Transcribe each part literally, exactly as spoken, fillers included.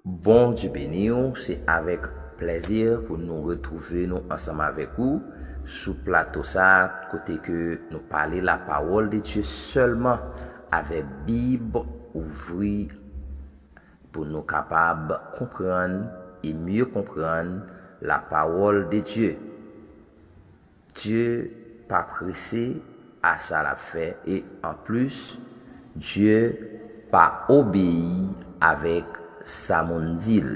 Bondye beni w, se avèk plèzi pou nou retwouve nou ansanm avèk ou sou plato sa a, kote ke nou pale la parole de Dieu sèlman avèk Bib ouvri pou nou kapab konprann e mye konprann la parole de Dieu. Dye pa prese a sa l ap fè, e anplis, Dye pa obeyi avèk sa moun di l.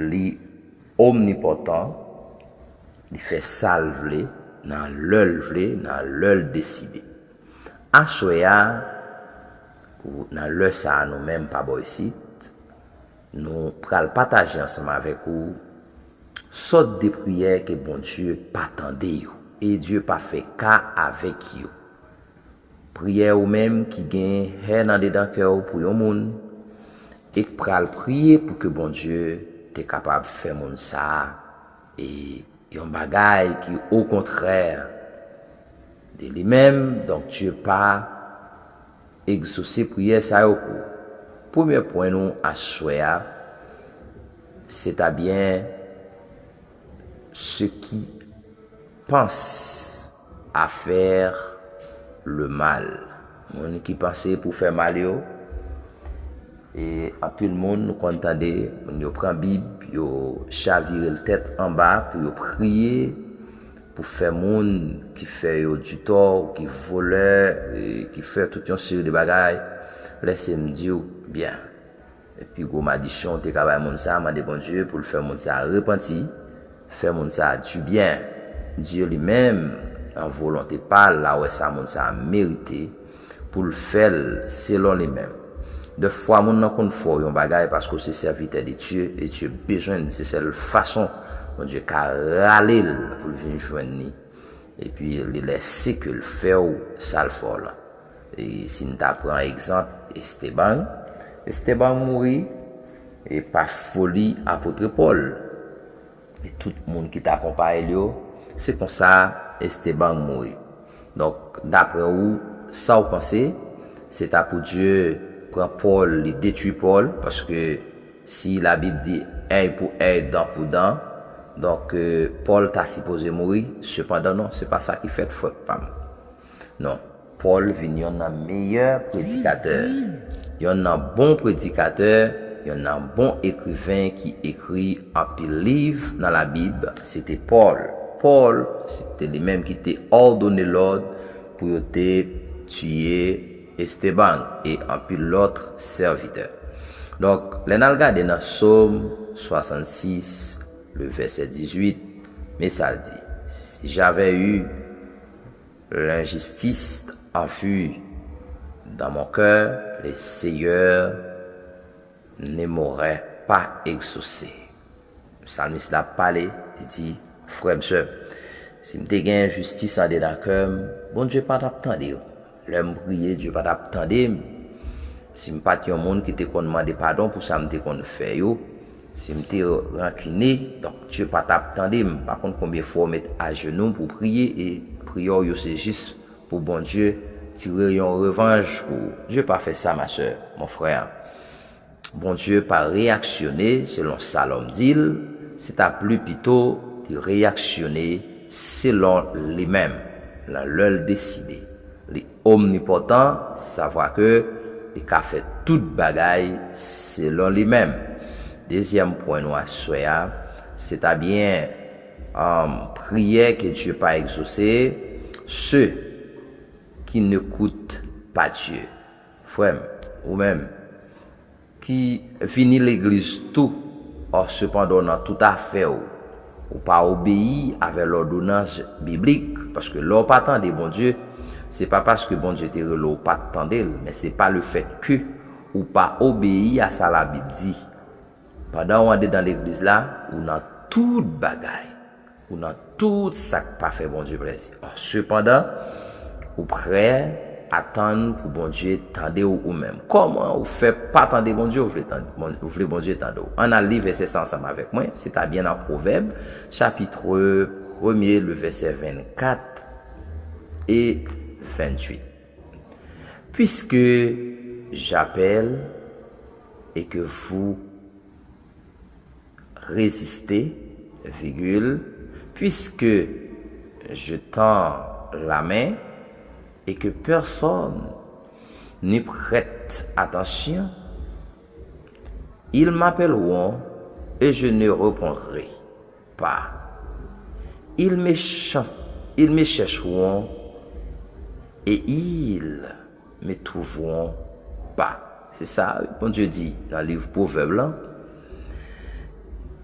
Li omnipòtan, li fè sa l vle, nan lè l vle, nan lè l deside. Aswè a, ou nan lè sa a, nou menm pa bò isit, nou pral pataje ansanm avèk ou sòt de priyè ke Bondye pa tande yo, e Dye pa fè ka avèk yo. Priyè ou menm ki gen hèn andedan kè w pou yon moun, e k pral priye pou ke Bondye te kapab fè moun sa a, e yon bagay ki okontrè de li menm, donk Dye pa egzose priyè sa yo pou ou. Premye pwen nou aswè a, c'est à bien ceux qui pensent à faire le mal. Moun ki panse pou fè mal yo, e anpil moun nou konn tande, moun yo pran Bib, yo chavire l tèt anba pou yo priye, pou fè moun ki fè yo ditò, ki volè, e ki fè tout yon seri de bagay, lèse m di w byen. Epi gwo madisyon w te ka bay moun sa a, mande Bondye pou l fè moun sa a repanti, fè moun sa a dibyen. Dye li menm, an volonte pa l, la wè sa moun sa a merite, pou l fè l selon li menm. Dèfwa, moun nan konn fè w yon bagay paske w se sèvitè de Dye, e Dye bezwen l, se sèl fason Bondye ka rale l pou l vin jwenn li. Epi li lèse ke l fè w sa l fè w la. E si n ta pran egzanp Esteban, Esteban mouri, e pa foli apot Pòl. E tout moun ki t akonpaye l yo, se konsa Esteban mouri. Donk, daprè ou, sa w panse, se ta pou Dye pran Pòl, li detwi Pòl, paske si Labib di èy pou èy, dan pou dan, donk, e, Pòl ta sipoze mouri. Sepandan, non, se pa sa ki fèt, frè pa m. Non. Pòl vin yonn nan meyè predikatè, yonn nan bon predikatè, yonn nan bon ekriven ki ekri anpil liv nan Labib, se te Pòl. Pòl, se te li menm ki te òdone lòd pou yo te tiye Esteban e anpil lòt sèvitè. Donk, lè n al gade nan Sòm swasannsis, le vèsè dizuit, men sa l di, Si j'avais eu l'injustice en vue dans mon cœur, le Seigneur ne m'aurait pas exaucé. Psalmiste la ap pale, li di, frè m, sè m, si m te gen enjistis andedan kè m, Bondye pa t ap tande w. Lè m priye, Dye pa t ap tande m. Si m pa t yon moun ki te konn mande padon pou sa m te konn fè yo, si m te rankine, donk Dye pa t ap tande m. Pa konn konbyen fwa w met ajenou pou w priye, e priyè w yo se jis pou Bondye tire yon revanj pou ou. Dye pa fè sa, ma sè, mon frè. Bondye pa reyaksyone selon sa lòm di l, se ta pli pito li reyaksyone selon li menm, nan lè l deside. Li omnipòtan, savwa ke li ka fè tout bagay selon li menm. Dezyèm pwen nou aswè a, se ta byen, um, priyè ke Dye pa egzose, ceux qui n'écoutent pas Dieu. Frè m, ou menm, ki vini legliz tou, ò, sepandan w nan tout afè w, ou pa obeyi avè lòdonans biblik, paske lè w pa tande Bondye, se pa paske Bondye te rele w pa t tande l, men se pa le fèt ke ou pa obeyi a sa Labib di. Pandan w andedan legliz la, ou nan tout bagay. Ou nan tout sa k pa fè Bondye plèzi. Sepandan, ou prè atann pou Bondye tande w ou menm. Kòman ou fè pa tande Bondye, ou vle tande, ou vle Bondye tande w? Ann al li vèsè sa ansanm avèk mwen, se ta byen nan Pwovèb, chapitre premier, le verset vingt-quatre et vingt-huit. Puisque j'appelle et que vous Résister, virgule, puisque je tends la main et que personne n'y prête attention, ils m'appelleront et je ne répondrai pas. Ils me, ch- ils me chercheront et ils me trouveront pas. Se sa Bondye di nan liv Pwovèb lan.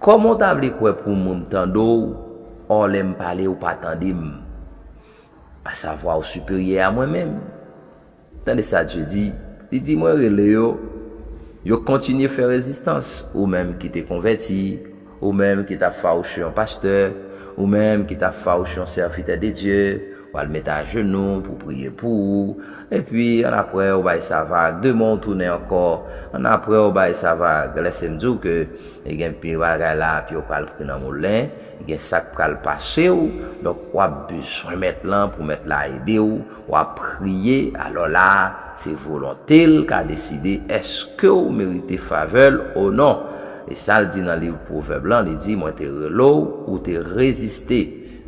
Kòman w ta vle kwè pou moun tande w, ò lè m pale ou pa tande m? Asavwa ou siperyè a mwen menm. Tande sa Dye di. Li di, mwen rele yo, yo kontinye fè rezistans. Ou menm ki te konvèti, ou menm ki t ap fawouche yon pastè, ou menm ki t ap fawouche yon sèvitè de Dye, w al met ajenou pou priye pou ou, epi annapre ou bay sa vag, demen w tounen ankò, annapre ou bay sa vag, lèse m di w ke e gen pye bagay la, pye w pral pri nan moulen, gen sa k pral pase w, donk w ap bezwen mèt lan pou mèt la ede w, w ap priye, alò la, se volonte l ka deside èske w merite favè l o non. E sa l di nan liv Pwovèb lan, li di, mwen te rele w, ou te reziste.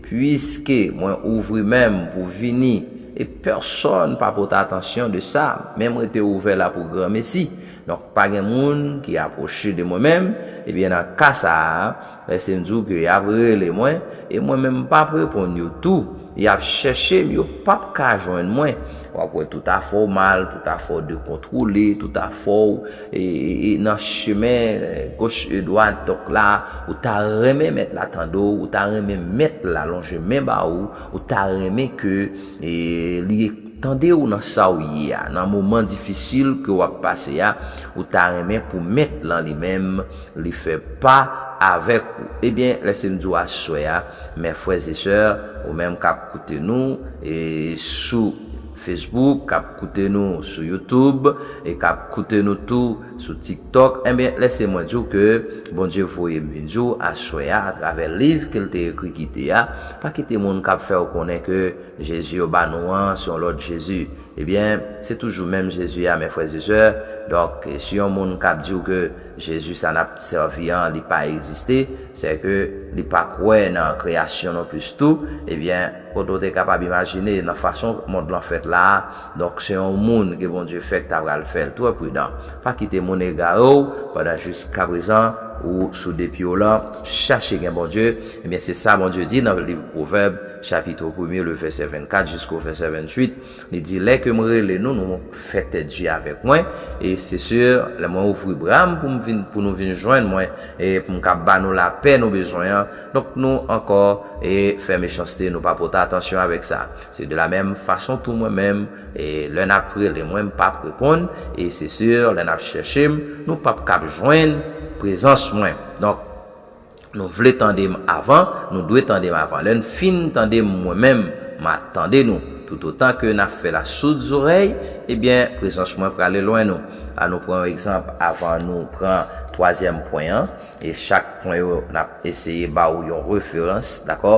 Piske mwen ouvri men m pou vini, e pèsonn pa pote atansyon de sa, men mwen te ouvè la pou granmesi. Donk, pa gen moun ki apwoche de mwen menm, ebyen, nan ka sa a, lèse m di w ke y ap rele mwen, e mwen menm m p ap reponn yo tou. Y ap chèche m, yo p ap ka jwenn mwen. W ap wè tout afè w mal, tout afè w dekontwole, tout afè w e, e, e nan chemen, e, goch e dwat. Donk la, ou ta renmen mèt la tande w, ou ta renmen mèt la lonje men ba ou, ou ta renmen ke, e, li tande w nan sa w ye a, nan moman difisil ke w ap pase a, ou ta renmen pou mèt lan li menm, li fè pa avèk ou. Ebyen, lèse m di w aswè a, mè frè e sè, ou menm k ap koute nou, e sou Facebook, k ap koute nou sou YouTube, e k ap koute nou tou sou TikTok, enben, lèse mwen di w ke Bondye voye m vin di w aswè a, atravè liv ke l te ekri kite a, pa kite moun k ap fè w konnen ke Jezi yo ba nou an, se yon lòt Jezi. Ebyen, se toujou menm Jezi a, mè frè e sè. Donk, si yon moun k ap di w ke Jezi sa n ap sèvi an, li pa egziste, sèke li pa kwè nan kreyasyon non plis tou, ebyen, kote w te kapab imajine nan fason mond lan fèt la a, donk, se yon moun ke Bondye fè k ta pral fè l. Twò pridan. Pa kite moun egare w pandan jiskaprezan ou sou de pye w lan. Chache gen Bondye. Ebyen, se sa Bondye di nan liv Pwovèb, chapit premye, le vèsè vennkat jisko vèsè venntuit. Li di, lè ke m rele nou, nou fè tèt di avèk mwen. E se si, lè mwen ouvri bra m pou m vin, pou nou vin jwenn mwen, e pou m kab ba nou lapè nou bezwen an. Donk, nou ankò, e fè mechanste, nou pa pote atansyon avèk sa. Se de la menm fason tou mwen menm, e lè n ap rele mwen, m p ap reponn. E se si, lè n ap chèche m, nou p ap kab jwenn prezans mwen. Donk, nou vle tande m avan, nou dwe tande m avan. Lè n fin tande m mwen menm, m a tande nou. Toutotan ke n ap fè la soud zorèy, ebyen, prezans mwen prale lwen nou. An nou pran yon egzanp avan nou pran twazyèm pwen an. E chak pwen yo, n ap eseye ba ou yon referans, dakò?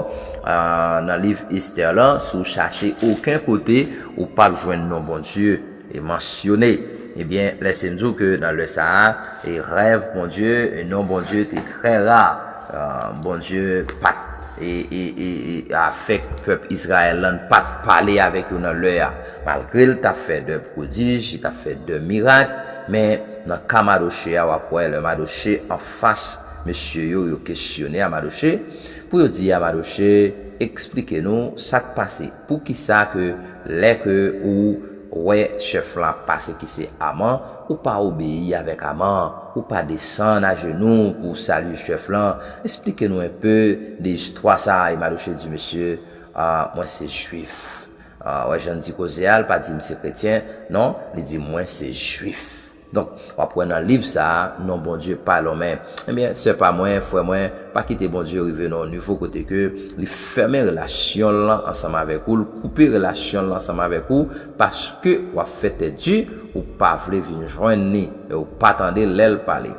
Ah, nan liv Estè lan, si w chache okenn kote, ou p ap jwenn non Bondye e mansyone. Ebyen, lèse m di w ke nan lè sa a, e rèv Bondye, e non Bondye te trè ra. Ah, Bondye pa t e, e, e, e avèk pèp Izrayèl lan, pa t pale avèk yo nan lè a. Malgre l t ap fè de pwodij, li t ap fè de mirak, men nan ka Madoche a, w ap wè lè Madoche anfas mesye yo, yo kesyone a Madoche, pou yo di a Madoche, eksplike nou sa k pase. Poukisa ke lè ke ou wè chèf lan ap pase ki se Aman, ou pa obeyi avèk Aman, ou pa desann ajenou pou w salye chèf lan? Eksplike nou enpe de istwa sa a. E Madoche di, mesye, ah, mwen se jwif. Ah, wè jan l di koze a, l pa di m se kretyen, non, li di mwen se jwif. Donk, w ap wè nan liv sa a, non Bondye pa lonmen. Ebyen, sè pa mwen, frè mwen, pa kite Bondye rive nan yon nivo kote ke li fèmen relasyon l lan ansanm avèk ou, l koupe relasyon l lan ansanm avèk ou, paske w ap fè tèt di, ou pa vle vin jwenn li, e ou pa tande lè l pale.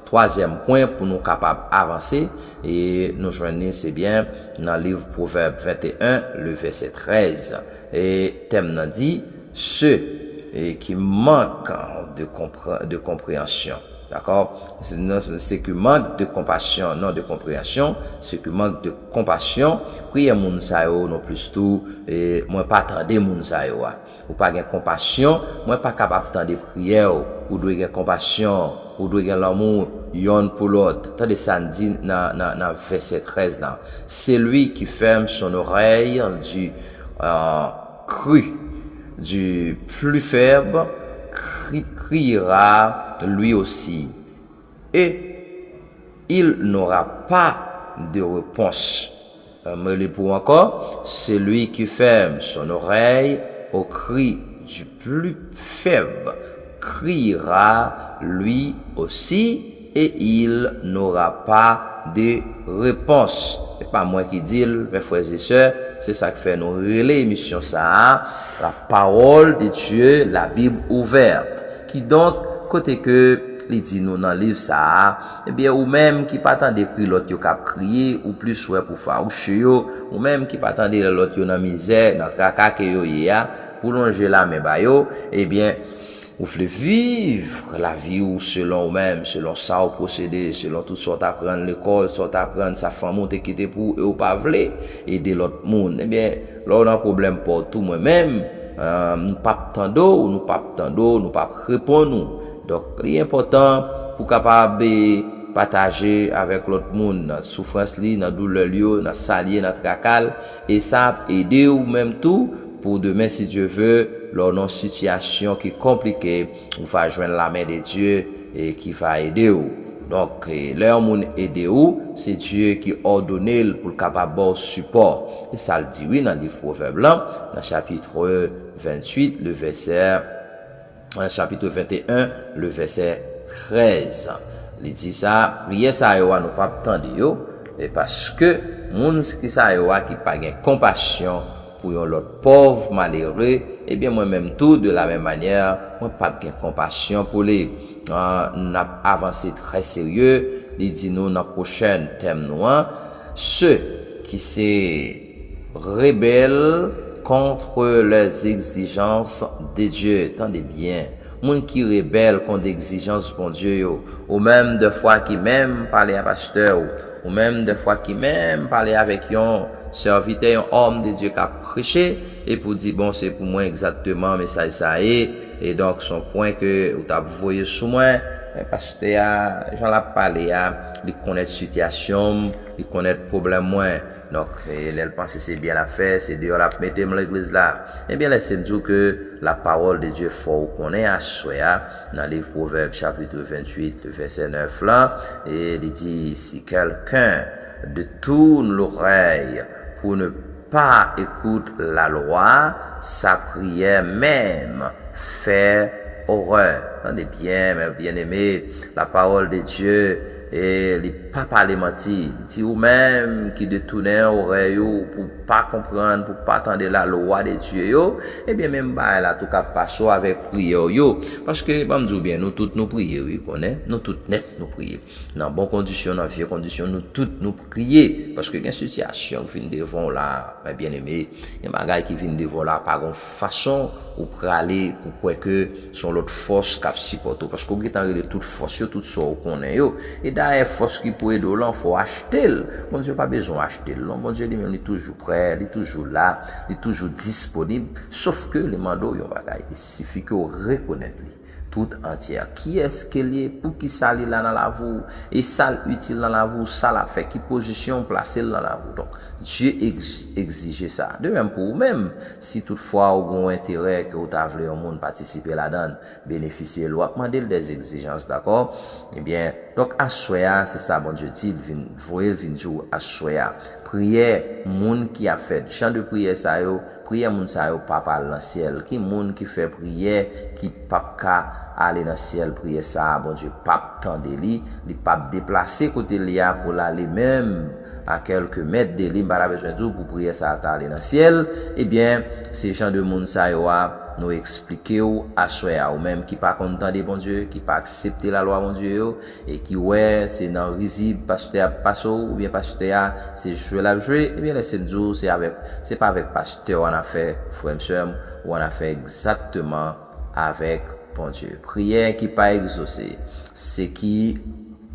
Twazyèm pwen pou nou kapab avanse, e nou jwenn li, se byen nan liv Pwovèb venteyen, le vèsè trèz. E tèm nan di, ceux, e, qui manquent de compre-, de compréhension. Dakò? Se, non, se ke mank de konpasyon, non de konpreyansyon, se ke mank de konpasyon. Priyè moun sa yo non plis tou, e mwen pa tande moun sa yo a. Ou pa gen konpasyon, mwen pa kapab tande priyè w. Ou dwe gen konpasyon, ou dwe gen lanmou yonn pou lòt. Tande sa n di nan, nan, nan vèsè trèz la. Celui qui ferme son oreille du euh, cri du plus faible cri- criera lui aussi, et il n'aura pas de réponse. Euh, mwen li pou ankò, celui qui ferme son oreille au cri du plus faible criera lui aussi, et il n'aura pas de réponse. Se pa mwen ki di l, mes frères et sœurs, se sa k fè nou rele emisyon sa a, La parole de Dieu, la Bible ouverte. Kidonk, kote ke li di nou nan liv sa a, ebyen, ou menm ki pa tande kri lòt yo k ap kriye, ou plis wè pou fawouche yo, ou menm ki pa tande lè lòt yo nan mizè, nan traka ke yo ye a, pou lonje lamen ba yo, ebyen, ou vle viv lavi w selon ou menm, selon sa w posede, selon tout sa w t aprann lekòl, sa w t aprann sa fanmi w te kite pou ou, e w pa vle ede lòt moun. Ebyen, lè w nan pwoblèm pa w tou, mwen menm, euh, nou p ap tande w, nou p ap tande w, nou p ap reponn ou. Donk, li enpòtan pou w kapab, eh, pataje avèk lòt moun nan soufrans li, nan doulè l yo, nan sa l ye, nan traka l, e sa ap ede w menm tou pou demen, si Dye ve, lè w nan yon sitiyasyon ki konplike, ou va jwenn lamen de Dye e ki va ede w. Donk, e, lè yon moun ede w, se Dye ki òdone l pou l kapab ba w sipò. E sa l di, wi, nan liv Pwovèb lan, nan chapit venntuit, le vèsè, nan chapit venteyen, le vèsè trèz. Li di sa, priyè sa yo a, nou p ap tande yo, e paske moun ki sa yo a ki pa gen konpasyon pou yon lòt pòv malere, ebyen, mwen menm tou, de la menm manyè, mwen p ap gen konpasyon pou li. Ah, n ap avanse trè serye, li di nou nan pwochèn tèm nou an, ceux qui se rebellent contre les exigences de Dieu. Tande byen, moun ki rebèl kont egzijans Bondye yo, ou menm dèfwa ki menm pale a pastè w, ou menm dèfwa ki menm pale avèk yon sèvitè, yon òm de Dye k ap preche, e pou di, bon, se pou mwen egzakteman mesaj sa ye, e donk, se yon pwen ke ou t ap voye sou mwen, men pastè a, jan l ap pale a, li konèt sitiyasyon m, li konèt pwoblèm mwen. Donk, e lè l panse se byen l ap fè, se deyò l ap mete m legliz la. Ebyen, lèse m di w ke la parole de Dieu fè w konnen aswè a, nan liv Pwovèb, chapit venntuit, vèsè nèf la, e li di, si quelqu'un détourne l'oreille pour ne pas écouter la loi, sa prière même fait horreur. Tande byen, mes bien-aimés, la parole de Dieu, e li pa pale manti. Li di, ou menm ki detounen orèy ou pou pa konprann, pou pa tande lalwa de Dye yo, ebyen, menm bagay la tou k ap pase w avèk priyè w yo. Paske, ban m di w byen, nou tout nou priye, wi, konnen, nou tout nèt nou priye. Nan bon kondisyon, nan vye kondisyon, nou tout nou priye. Paske gen sitiyasyon k vin devan w la, mes bien-aimés, gen bagay ki vin devan w la, pa gon fason ou prale pou kwè ke se yon lòt fòs k ap sipòte w. Paske w gentan rele tout fòs yo, tout sa w konnen yo. E dayè, fòs ki pou ede w lan, fò w achte l. Bondye pa bezwen w achte l, non. Bondye li menm, li toujou prè, li toujou la, li toujou disponib. Sof ke li mande w yon bagay. Il sifi ke w rekonèt li tout antyè. Kiyès ke l ye? Poukisa li la nan lavi w? E sa l itil nan lavi w? Sa l ap fè? Ki pozisyon w plase l nan lavi w? Donk, Dye egz-, egzije sa. De menm pou ou menm, si toutfwa ou gen yon enterè ke ou ta vle yon moun patisipe ladan l, benefisye l, w ap mande l des exigences, dakò? Ebyen, donk, aswè a, se sa Bondye di, l vin voye l vin di w aswè a. Priyè moun ki ap fè jan de priyè sa yo, priyè moun sa yo p ap al nan syèl. Ki moun ki fè priyè ki p ap ka ale nan syèl? Priyè sa a, Bondye p ap tande li, li p ap deplase kote l ye a pou l ale menm a kèlke mèt de li. M pa ta bezwen di w pou priyè sa a ta ale nan syèl. Ebyen, se jan de moun sa yo a, nou eksplike w aswè a, ou menm ki pa konn tande Bondye, ki pa aksepte lalwa Bondye yo, e ki wè se nan rizib pastè a ap pase w, oubyen pastè a se jwe l ap jwe, ebyen, lèse m di w, se avèk, se pa avèk pastè w annafè, frè m, sè m, ou annafè egzakteman avèk Bondye. Priyè ki pa egzose, se ki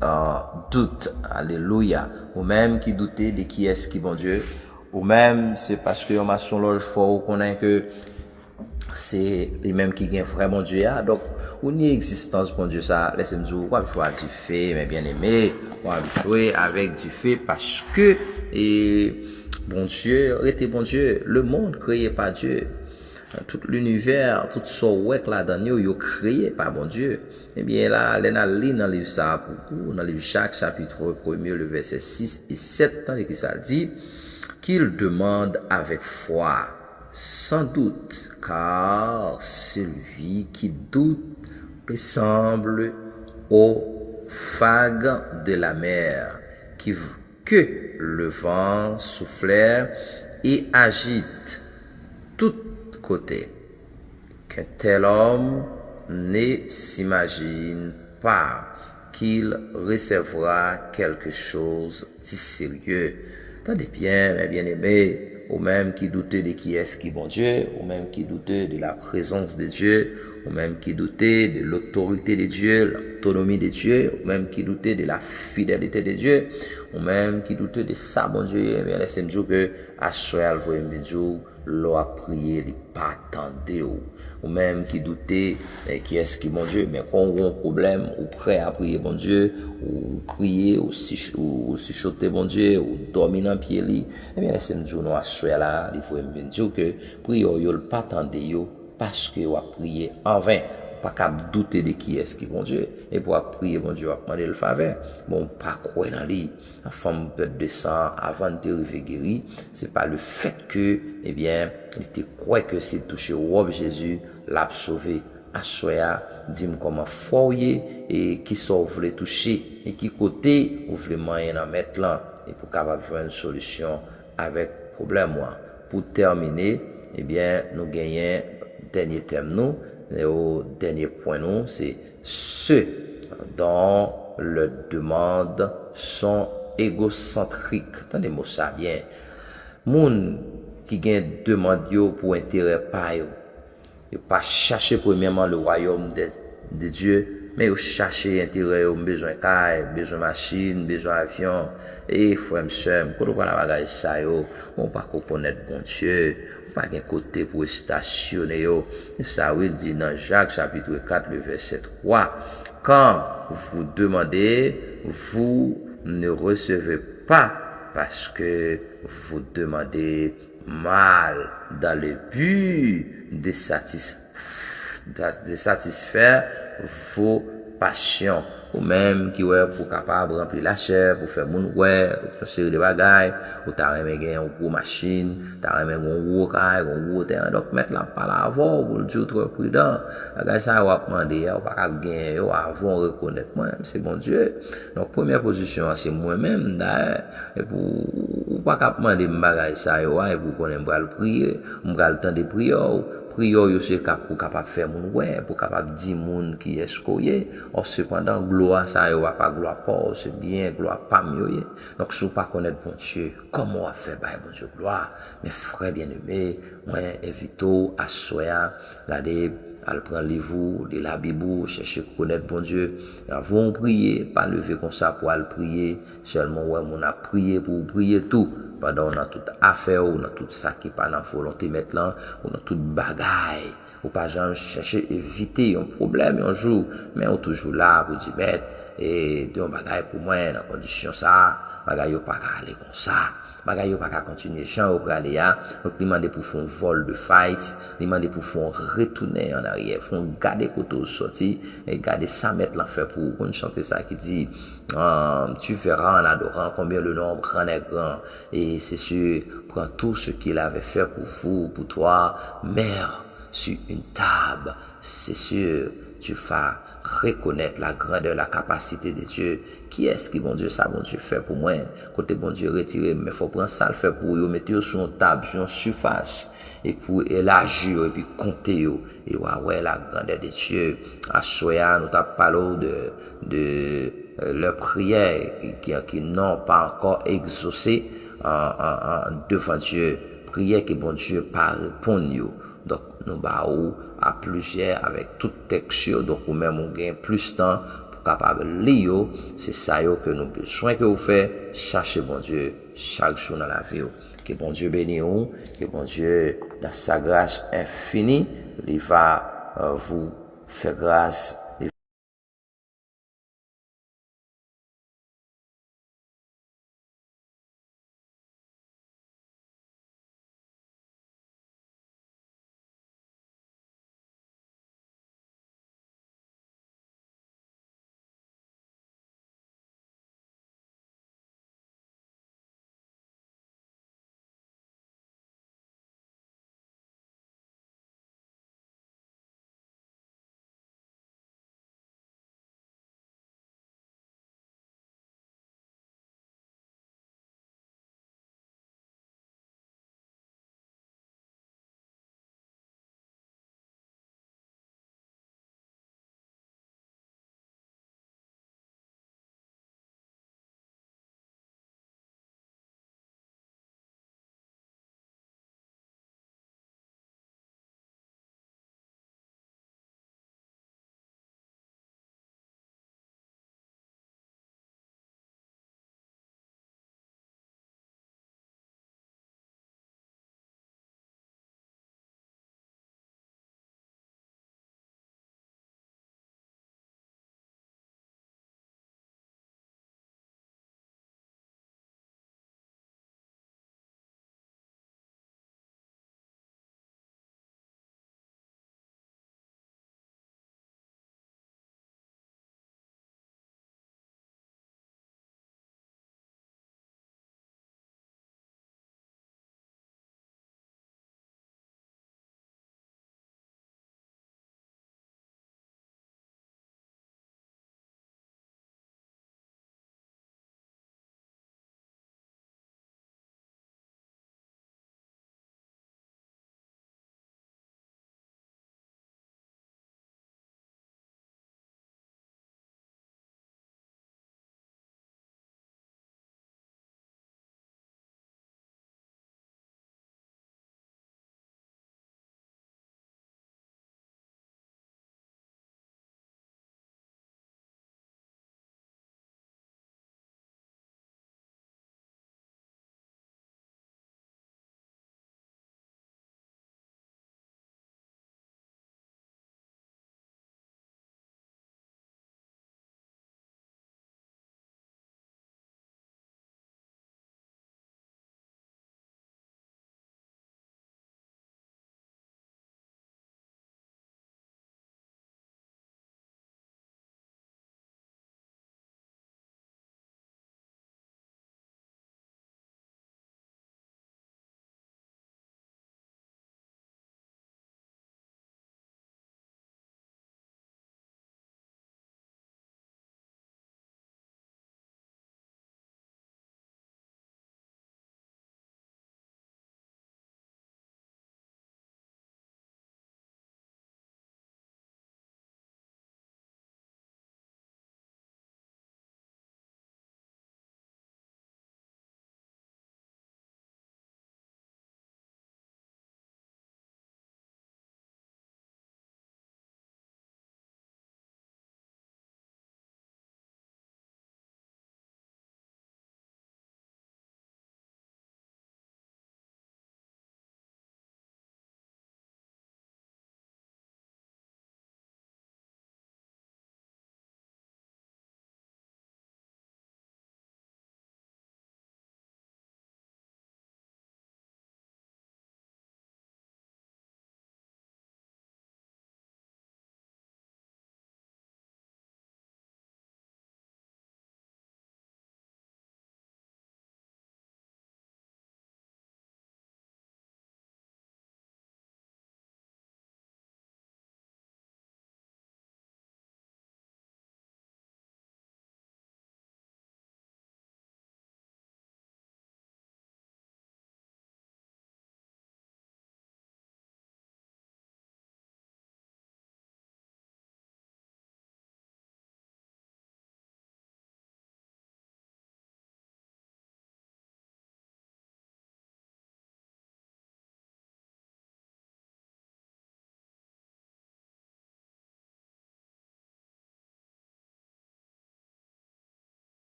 uh, dout. Alelouya. Ou menm ki doute de kiyès ki Bondye, ou menm se paske yon masonlòj fè w konnen ke se li menm ki gen vrè Bondye a. Donk, ou nye egzistans Bondye sa, lèse m di w, w ap jwe a dife, men byeneme, w ap jwe avèk dife paske e, Bondye rete Bondye. Le monde créé par Dieu. Tout linivè, tout sa w wè k ladan yo, yo kreye pa Bondye. Ebyen la, lè n al li nan liv sa a pou ou, nan liv Jak, chapitre premier, le verset six et sept, tande ki sa l di, Qu'ils demandent avec foi, sans doute, car celui qui doute ressemble aux vagues de la mer qui, que le vent souffle et agite tout côté. Qu'un tel homme ne s'imagine pas qu'il recevra quelque chose du sérieux. Tande byen, mes bien-aimés, ou menm ki doute de kiyès ki Bondye, ou menm ki doute de la présence de Dieu, ou menm ki doute de l'autorité de Dieu, l'autonomie de Dieu, ou menm ki doute de la fidélité de Dieu, ou menm ki doute de sa Bondye ye, men lèse m di w ke aswè a l voye m vin di w, lè w ap priye, li pa tande w. Ou menm ki doute, men kiyès ki Bondye, men kon w gen yon pwoblèm, ou prè a priye Bondye, ou kriye, ou, sich, ou, ou sichote Bondye, ou dòmi nan pye li, ebyen, lèse m di w non, aswè la, li voye m vin di w ke priyè w yo, l pa tande yo, paske w ap priye anven. Ou pa kab doute de kiyès ki Bondye, epi w ap priye Bondye, w ap mande l favè, men w pa kwè nan li. Fanm pèt de san an, avan l te rive geri, se pa le fèt ke, ebyen, li te kwè ke si l touche wòb Jezi, l ap sove. Aswè a, di m kòman fwa w ye, e kisa w vle touche, e ki kote ou vle manyen nan Mèt lan, epi w kapab jwenn solisyon avèk pwoblèm ou an. Pou tèmine, ebyen, nou genyen dènye tèm nou, e dènye pwen nou, se ceux dont les demandes sont égocentriques. Tande mo sa byen. Moun ki gen demann yo pou enterè pa yo. Yo pa chache premyèman le royaume de, de Dieu, men yo chache enterè yo, m bezwen kay, m bezwen machin, m bezwen avyon. E frè m, sè m, kote w pran bagay sa yo? Bon, ou pa ko konèt Bondye, ou pa gen kote pou estasyone yo. E sa wi, l di nan Jak, chapitre quatre, le verset trois, Quand vous demandez, vous ne recevez pas, parce que vous demandez mal dans le but de satisfaire de satisfaire vos passions. Ou menm ki wè pou kapab ranpli lachè, pou fè moun wè, yon seri de bagay, ou ta renmen gen yon gwo machin, ta renmen gen yon gwo kay, yon gwo tèren. Donk, Mèt la ap pale avè w pou l di w trè pridan. Bagay sa yo w ap mande a, ou pa kab genyen yo avan w rekonèt mwen, se Bondye. Donk, premyè pozisyon an, se mwen menm, dayè. Epi w, ou pa kab mande m bagay sa yo a, epi w konnen m pral priye, m pral tande priyè w. Priyè w yo se kap, pou kapab fè moun wè, pou kapab di moun kiyès ke w ye. Ò, sepandan, glwa sa yo a pa glwa pa w, se byen glwa pa m yo ye. Donk, si w pa konèt Bondye, kòman w ap fè bay Bondye glwa? Men frè byeneme, mwen envite w aswè a, gade, al pran liv ou, li Labib ou, chèche konèt Bondye. Avan w priye, pa leve konsa pou al priye. Sèlman w wè moun ap priye pou w priye tou, pandan w nan tout afè w, nan tout sa ki pa nan volonte Mèt lan, ou nan tout bagay. Ou pa janm chèche evite yon pwoblèm yon jou, men ou toujou la pou di, Mèt, e, di yon bagay pou mwen nan kondisyon sa a, bagay yo pa ka ale konsa. Bagay yo pa ka kontinye jan yo prale a. Donk, li mande pou fè yon volte-face, li mande pou fè yon retounen an aryè, fè yon gade kote w sòti, e gade sa Mèt lan fè pou ou. Konn chante sa ki di, ah, tu verras en adorant combien le nom grand est grand. Et c'est sûr, prends tout ce qu'il avait fait pour vous, pour toi, mets sur une table. C'est sûr, tu vas reconnaître la grandeur, la capacité de Dieu. Kiyès ki Bondye sa Bondye fè pou mwen? Kote Bondye retire m, men fò w pran sa l fè pou ou yo, mete yo sou yon tab, sou yon sifas, epi w elaji yo, epi konte yo, e w a wè la grandeur de Dieu. Aswè a, nou t ap pale w de, de, euh, lè priyè ki, ki non pa ankò egzose an, an, an, devan Dye, priyè ke Bondye pa reponn yo. Donk, nou ba ou a plizyè avèk tout tèks yo. Donk, ou menm ou gen plis tan pou kapab li yo. Se sa yo ke nou bezwen ke ou fè, chache Bondye chak jou nan lavi ou. Ke Bondye beni ou, ke Bondye, dans sa grâce infinie, li va euh, vous faire grâce